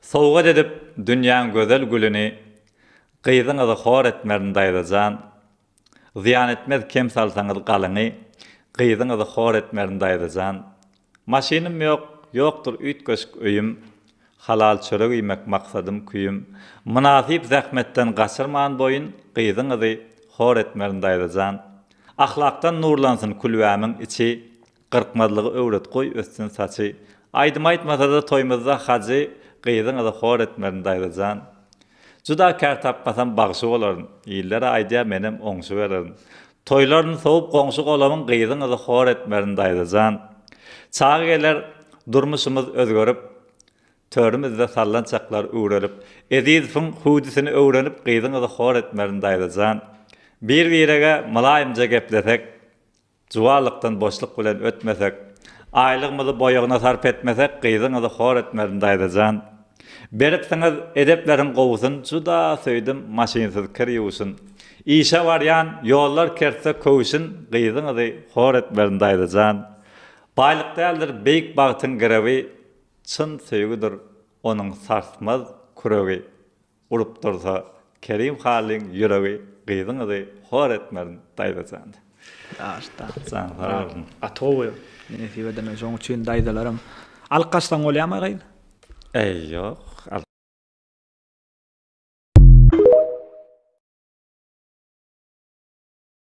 Sowgat edip dünýäň gözel gülüni, Gyzyňyzy hor etmerin daýza jan. Zyýan etmez kem salsaňyz galyňy, Gyzyňyzy hor etmerin daýza jan. Maşynym ýok, ýokdur üýtgeşik öýüm, Halal çörek iýmek maksadym, küýüm. Mynasyp zähmetden gaçyrman boýun, Gyzyňyzy hor etmerin daýza jan. Ahlakdan nurlansyn külbämiň içi, Gyrkmazlygy öwret goý össün saçy. Aýdym aýtmasada toýumyzda hajy gyzyňyzy hor etmerin daýza jan. Juda kär tapmasam bagşy bolaryn. Iller-ä aýdýar menem oňşubererin. Toýlaryn sowup goňşy golamyň gyzyňyzy hor etmerin daýza jan. Çagy geler durmuşymyz özgerip. Törümizde sallançaklar üwrelip. Ezizowyň hüwdüsini öwrenip gyzyňyzy hor etmerin daýza jan. Bir-birege mylaýymja geplesek. Juwanlykdan boşluk bilen ötmesek, Aýlygymyzy boýagyna sarp etmesek, Gyzyňyzy hor etmerin daýza jan. Beripsiňiz edepleriň gowusyn, Juda söýdüm maşynsyz kir ýuwşun. Işe barýan, ýollar kertse köwşün, Gyzyňyzy hor etmerin daýza jan. Baýlyk däldir beýik bagtyň girewi, Çyn söýgüdir onuň sarsmaz küregi. Urup dursa Kerim Hallyň ýüregi gyzyňyzy hor etmerin daýza jan. Ýaşda. Jan sag bolsun. Gaty gowy. Nesip edene şoň üçin daýzalaram. Alyp gaçsaň bolýamy gyz? Eý ýok.